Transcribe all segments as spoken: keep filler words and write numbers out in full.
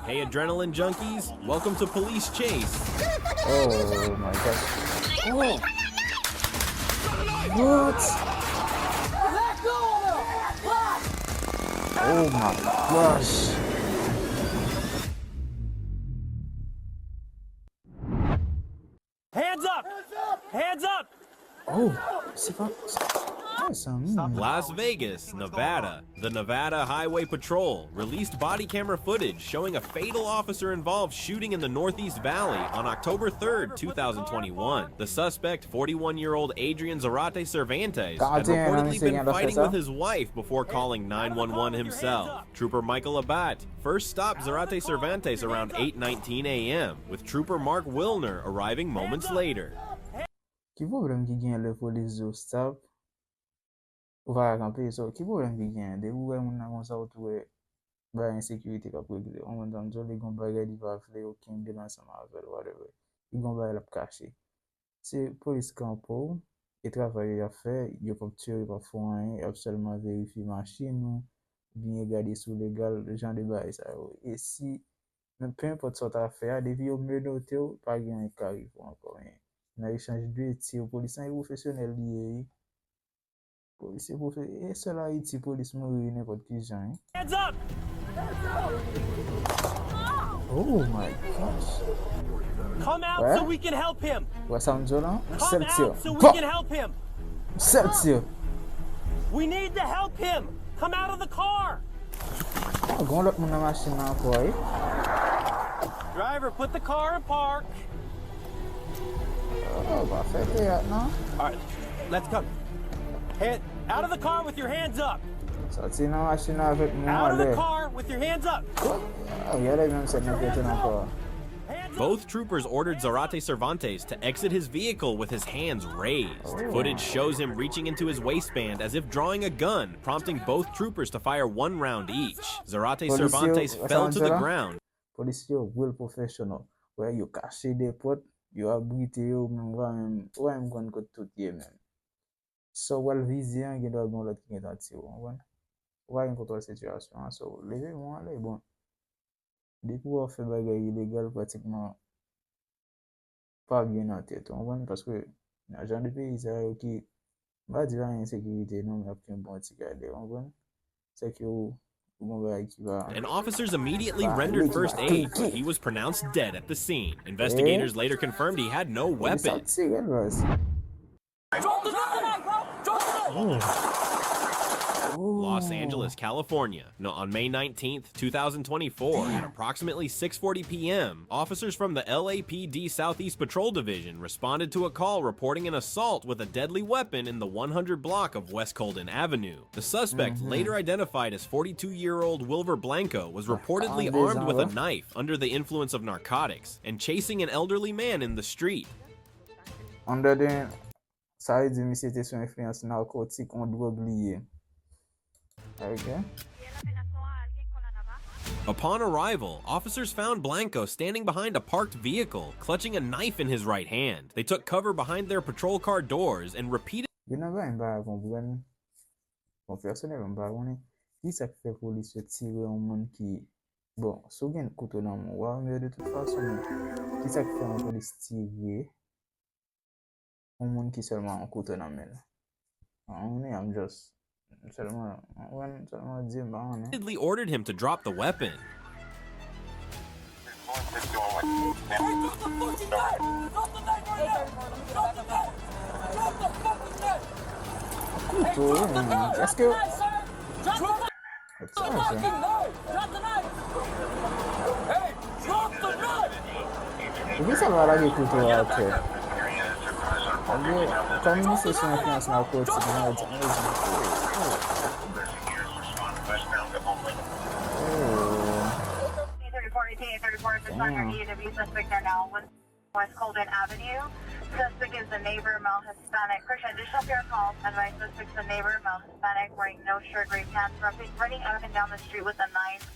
Hey, adrenaline junkies, welcome to Police Chase. Oh my God. What? Oh my gosh. Hands up! Hands up! Oh, se pa. Se pa sa, hmm. Las Vegas, Nevada. The Nevada Highway Patrol released body camera footage showing a fatal officer involved shooting in the Northeast Valley on October third, two thousand twenty-one. The suspect, forty-one year old Adrian Zarate Cervantes, had reportedly been fighting with his wife before calling nine one one himself. Trooper Michael Abat first stopped Zarate Cervantes around eight nineteen a m, with Trooper Mark Wilner arriving moments later. Ki pwoblèm ki gen lè polis di w stop? Ou pa ka kanpe, so ki pwoblèm ki gen? Depi w wè moun nan konsa, ou tou wè bagay ensekirite k ap regle. Ou konprann sa m di w? Li gon bagay li pa vle, ou kenbe l ansanm avè l, whatever. Li gon bagay l ap kache. Se polis kanpe w, e travay yo y ap fè, yo p ap tiye w, yo p ap fè w anyen, y ap sèlman verifye machin ou, oubyen gade si w legal, jan de bagay sa yo. E si, men pe enpòt sa w ta fè a, depi yo menote w, pa gen anyen k ka rive w ankò, men nan echanj de tir, polis lan e pwofesyonèl li ye, wi. Polis se pwofe-, e sèl Ayiti polis mouri nenpòt ki jan, wi. Hands up! Oh my gosh. Come out so we can help him! Wè sa m di w lan? Come Sèl tir. out so we Go! Can help him! Sèl tir. We need to help him! Come out of the car! Ah, gon lòt moun nan machin nan ankò, wi. Driver, put the car in park! Oh, pa fè teyat, non. All right, let's go. Head out of the car with your hands up! Sòti nan machin nan avèk mwen Out of the anlè. Car with your hands up! Oh, gade menm sèn nan pete ankò. Hands up! Both troopers ordered Zarate Cervantes to exit his vehicle with his hands raised. Footage shows him reaching into his waistband as if drawing a gun, prompting both troopers to fire one round each. Zarate Cervantes fell to the ground. Polis yo real professional. Wè, yo kache de pòt, yo abrite yo, menm ou pa menm, ou pa menm konn kot tout ye menm. Sa w pral vize an, gen dwa gen yon lòt ki gentan tiye w, ou konprann? Ou pa gen kontwòl sitiyasyon an, so leve men w anlè, bon. Depi w ap fè bagay ilegal, pratikman, pa byen nan tèt ou, konprann? Paske nan jan de peyi sa yo ki, m pa di pa gen ensekirite non, men ap gen bon ti gade, konprann? Se ke ou, ou gon bagay ki pa. And officers immediately rendered first aid, but he was pronounced dead at the scene. Investigators later confirmed he had no weapon. Tire l, baz. Drop the knife, bro! Drop the knife! Los Angeles, California. No, on May nineteenth, two thousand twenty-four, at approximately six forty p m, officers from the L A P D Southeast Patrol Division responded to a call reporting an assault with a deadly weapon in the one hundred block of West Colden Avenue. The suspect, later identified as forty-two-year-old Wilver Blanco, was reportedly armed with a knife under the influence of narcotics and chasing an elderly man in the street. Under the Sa vle di misye te sou enfliyans nakotik, yon dwòg li ye. Ok. Upon arrival, officers found Blanco standing behind a parked vehicle, clutching a knife in his right hand. They took cover behind their patrol car doors and repeated. Youn nan bagay m pa ka konprann, bon, pèsonèlman, m pa konnen ki sa k fè polis yo tire yon moun ki, bon, si w gen kouto nan men w, w a mè de tout fason, men ki sa k fè yon polis tire yon moun ki sèlman yon kouto nan men l. An, I'm just, m sèlman, mwen, m sèlman di m pa konnen. Repeatedly ordered him to drop the weapon. Kouto, wi, men èske. Poukisa l pa lage kouto a atè? Ebyen, kòm misye sou enfliyans nakotik, mwen di, mwen di, oh, oh. Oh. Damn. West Colden Avenue. Suspect is a neighbor, male Hispanic. Correction, additional pair of calls. Advise suspect's a neighbor, male Hispanic, wearing no shirt, gray pants, running, running up and down the street with a knife.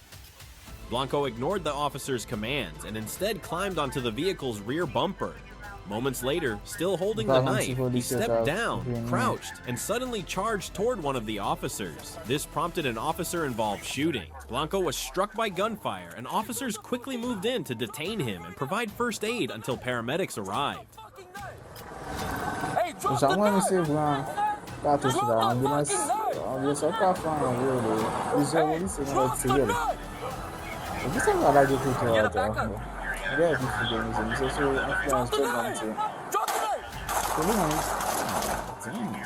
Blanco ignored the officer's commands and instead climbed onto the vehicle's rear bumper. Moments later, still holding the knife, he stepped down, crouched, and suddenly charged toward one of the officers. This prompted an officer involved shooting. Blanco was struck by gunfire, and officers quickly moved in to detain him and provide first aid until paramedics arrived. Sa mwen misye pran katouch la, anbilans, anbilans ap ka fè anyen vre. Plizyè polisye nan lòt tire l. Epi sa va lage tout an atè. Gade ki fou de misye, misye sou enfliyans tout bandi. Pou li menm. Damn.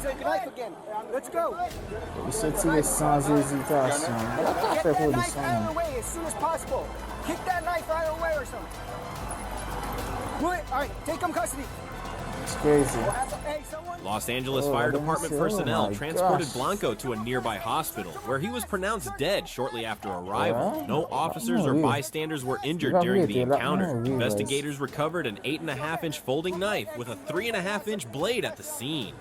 Take a knife again. Let's go. Misye tire san ezitasyon. Sa ka fè polis sa menm. Kick that knife out of the way or something. Pull it. All right, take him custody. It's crazy. Hey, someone. Los Angeles Fire Department personnel transported Blanco to a nearby hospital, where he was pronounced dead shortly after arrival. No officers or bystanders were injured during the encounter. Investigators recovered an eight and a half inch folding knife with a three and a half inch blade at the scene.